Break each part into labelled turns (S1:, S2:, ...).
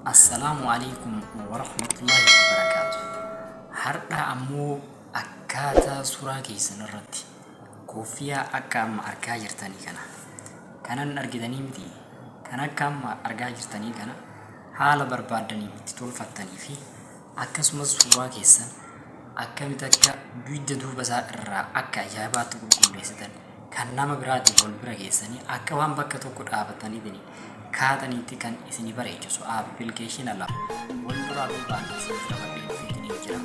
S1: Assalaamu Aleykum Warahmatullaahi Wabarakaatuh. Hardha ammoo akkaataa suuraa keessan irratti kooffiyaa akka amma argaa jirtanii kana kanan argitanii miti kan akka amma argaa jirtanii kana haala barbaaddaniin itti tolfattanii fi akkasumas suuraa keessan akkamitti akka dugda duuba isaa irraa akka ajaa'ibaatti qulqulleessitan kan nama biraatiin wal bira geessanii akka waan bakka tokko dhaabataniitiin kaataniitti kan isinii bareechisu appilikeeshina lama wal duraa duubaan isiniif qabadhee dhufeetiin jira.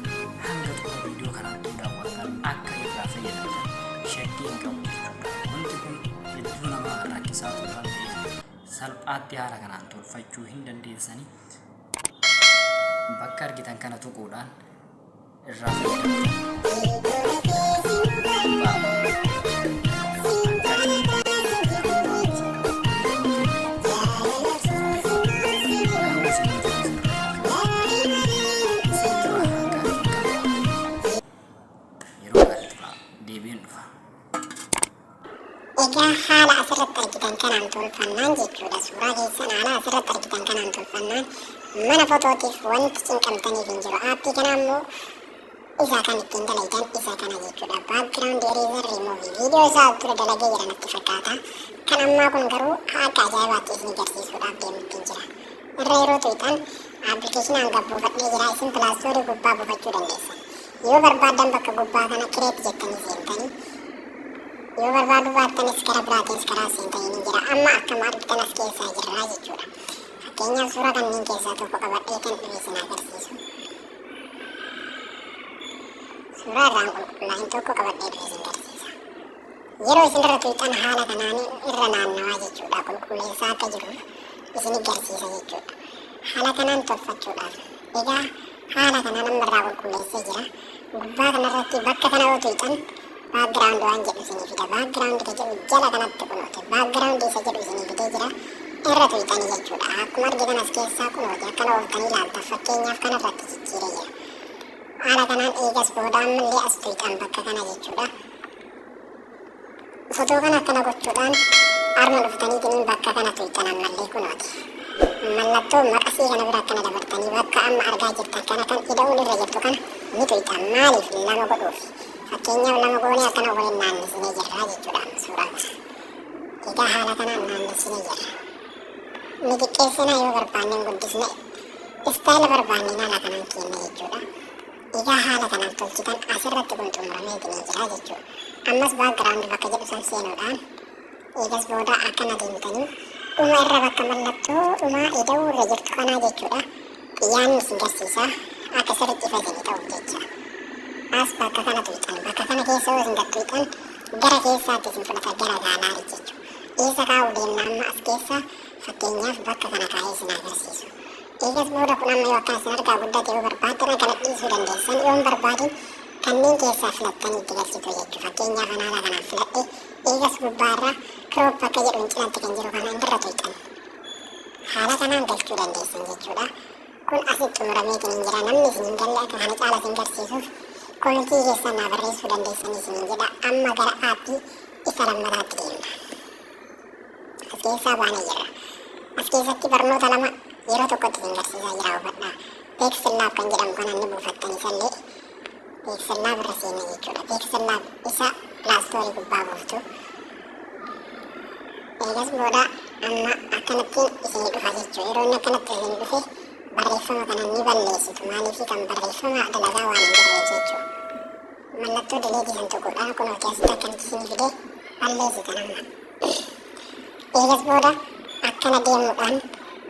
S1: Hanga xumura viidiyoo kanaatti daawwattan akka irraa fayyadamtan shakkii hin qabu jechuudha. Wanti kun hedduu nama rakkisaa ture waan ta'eef salphaatti haala kanaan tolfachuu hin dandeessanii bakka argitan kana tuquudhaan irraa fayyadamtan. Yeroo gaarii tura deebiin dhufa.
S2: Egaa haala asirratti argitan kanaan tolfannaan jechuudha. Suuraa keessan haala asirratti argitan kanaan tolfannaan mana fotootiif wanti cinqamtaniif hin jiru. Aappii kana ammoo isa kan ittiin dalaydan isa kana jechuudha. Background eraser remove. Viidiyoo isaa dura dalagee jira natti fakkaata. Kan ammaa kun garuu akka ajaa'ibaatti isin agarsiisuudhaaf deemutti jira. Irra yeroo tuqxan appilikeeshinaan gad buufadhee jira. Isin Play Store gubbaa buufachuu dandeessan. Yoo barbaaddan bakka gubbaa kana create jettanii seentanii, yoo barbaaduu baattanis gara biraatiinis karaa seentanii ni jira. Amma akkuma argitan as keessaa jirraa jechuudha. Fakkeenyaaf, suuraa kanneen keessaa tokko qabadhee kan dhufe isin agarsiisu. Suuraa irraan qulqullaa'in tokko qabadhee dhufe isin agarsiisa. Yeroo isin irra tuqxan haala kanaan irra naannawaa jechuudha. Qulqulleessaa akka jiru isin agarsiisa jechuudha. Haala kanaan tolfachuudhaaf. Egaa haala kanaan amma irraa qulqulleessee jira. Gubbaa kanarratti bakka kana yoo tuqxan background waan jedhu isinii fida. Background ka jedhu jala kanatti kunooti. Background isa jedhu isinii fidee jira. Irra tuqxanii jechuudha. Akkuma argitan as keessaa kunooti akkana ooftanii ilaalta. Fakkeenyaaf kanarratti jijjiiree jira. Haala kanaan eegas booda ammallee as tuqxan bakka kana jechuudha. Fotoo kana akkana gochuudhaan arma dhuftaniitiin bakka kana tuqxan ammallee kunooti. Mallattoo maqasii kana bira akkana dabartanii bakka amma argaa jirtan kana kan ida'uun irra jirtu kana ni tuqxan. Maaliif? Lama godhuufi. Fakkeenyaaf, lama goonee akkana waliin naannessinee jirra jechuudha amma suuraa kana. Egaa haala kanaan naannessinee jirra. Ni xiqqeessinaa, yoo barbaanne guddisne, style barbaanneen haala kanaan kenna jechuudha. Egaa haala kanaan tolchitan asirratti kun xumurameetiin jira jechuudha. Ammas background bakka jedhu san seenuudhaan eegas booda akkana deemtanii dhuma irra bakka mallattoo dhumaa ida'uu irra jirtu kanaa jechuudha. Xiyyaan isin garsiisa akka sirriitti ifa isinii ta'uuf jecha. As bakka kana tuqxan, bakka kana keessa yoo isin gad tuqxan gara keessaatti isin fudhata, gara gallery jechuudha. Eessa kaa'uu deemna amma as keessa? Fakkeenyaaf, bakka kana kaa'ee isin agarsiisu. Eegas booda kun amma yoo akkana isin argaa guddate, yoo barbaaddan akkana dhiisuu dandeessan, yoo hin barbaadin kanneen keessaa filattanii itti galchitu jechuudha. Fakkeenyaaf, ana haala kanaan filadhe. Eegas gubbaarra crop bakka jedhuun cinatti kan jiru kana irra tuqxan. Haala kanaan galchuu dandeessan jechuudha. Kun asitti xumurameetiin hin jira. Namni isin hin galle akka kana caala isin garsiisuuf koomentii keessan naa barreessuu dandeessanii isiniin jedha. Amma gara aappii isa lammataatti deemna. As keessaa baanee jirra. As keessatti barnoota lama yeroo tokkotti isin garsiisaa jira, hubadhaa. PixelLab kan jedhamu kana ni buufattan isallee. PixelLab irra seenna jechuudha. PixelLab isa Play Store gubbaa buuftu. Eegas booda amma akkanattiin isinii dhufa jechuudha. Yeroo inni akkanatti isinii dhufe barreeffama kana ni balleessitu. Maaliif? Kan barreeffama dalagaa waan hin jirreef jechuudha. Mallattoo delete san tuquudhaan kunooti asitti akkanatti isinii fide, balleessitan amma. Eegas booda akkana deemuudhaan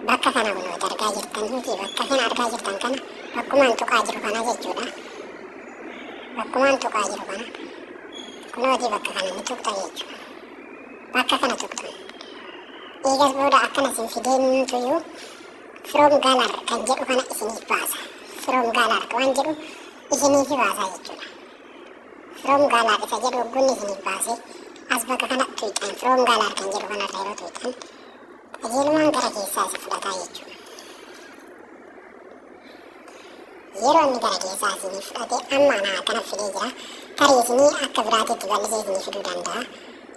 S2: bakka kana kunooti argaa jirtan miti? Bakka kana argaa jirtan kana, bakkumaan tuqaa jiru kana jechuudha. Bakkumaan tuqaa jiru kana kunooti bakka kana ni tuqxan jechuudha. Bakka kana tuqxan. Eegas booda akkana isin fideentuyyuu from gallery kan jedhu kana isiniif baasa. From gallery waan jedhu isiniif baasa jechuudha. From gallery isa jedhu hoggunni isiniif baase as bakka kana tuqxan. From gallery kan jedhu kanarra yeroo tuqxan qajeelumaan gara keessaa isa fudhataa jechuudha. Yeroo inni gara keessaa isinii fudhate amma ana akkana fidee jira. Tarii isinii akka biraatitti bal'isee isinii fiduu danda'a.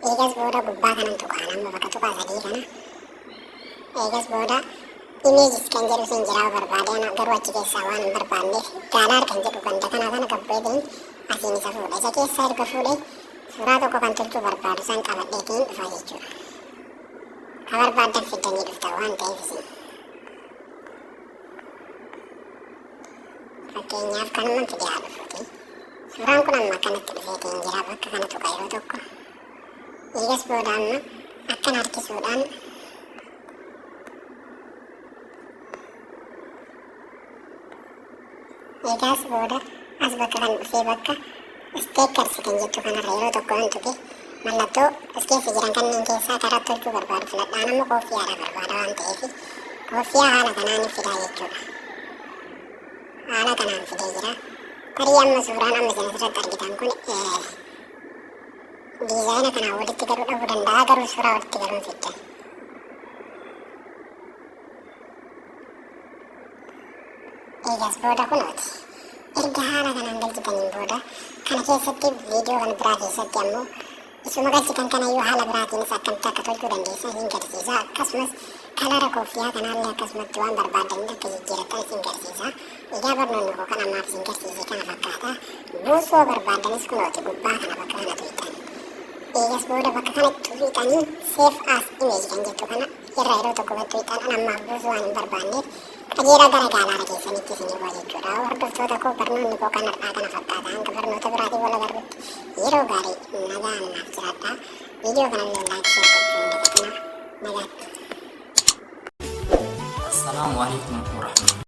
S2: Eegas booda gubbaa kanan tuqaan amma bakka tuqaa sadii kana. Eegas booda Images kan jedhu sin jira barbaade, ana garuu achi keessaa waan hin barbaanneef gallery kan jedhu ganda kana kana gabbu'eetiin asiin isa fuudha. Isa keessaa erga fuudhee suuraa tokko kan tolchuu barbaadu san qabadheetiin dhufa jechuudha. Ka barbaaddan fiddanii dhuftan waan ta'eef isin. Fakkeenyaaf kanuma fidee haa dhufuuti. Suuraan kun amma akkanatti dhufeetiin jira, bakka kana tuqa yeroo tokko. Eegas booda amma akkana harkisuudhaan, eegaas booda as bakka kan dhufee bakka stickers kan jettu kanarra yeroo tokko yoon tuqe, mallattoo as keessa jiran kanneen keessaa karaa tolchuu barbaadu filadhaan. Amma kooffiyaadha barbaada waan ta'eef kooffiyaa haala kanaan fidaa jechuudha. Haala kanaan fidee jira. Tarii amma suuraan amma isin asirratti argitan kun diizaayina kanaan walitti galuu dhabuu danda'a, garuu suuraa walitti galuun fiddan. Eegas booda kunooti. Erga haala kanaan galchitaniin booda kana keessatti viidiyoo kan biraa keessatti ammoo isuma galchitan kanayyuu haala biraatiinis akkamitti akka tolchuu dandeessan isin garsiisa. Akkasumas color kooffiyaa kanaallee akkasumatti waan barbaadaniin akka jijjiirattan isin garsiisa. Egaa barnoonni koo kan ammaaf isin garsiise kana fakkaata. Buusuu barbaadanis kunooti gubbaa kana bakka kana tuqxan. Eegas booda bakka kana tuqxanii save as image kan jettu kana irra yeroo tokko tuqxan. An ammaaf buusuu waan hin barbaanneef qajeelaa gara gallery keessanitti isinii bu'a jechuudha. Hordoftoota koo, barnoonni koo kan har'aa kana fakkaata. Hanga barnoota biraatiin wal agarrutti yeroo gaarii, nagaan naaf jiraadha. Viidiyoo kanallee like, share gochuu hin dagatinaa. Nagaatti.
S1: Assalaamu alaikum warahmatullahi.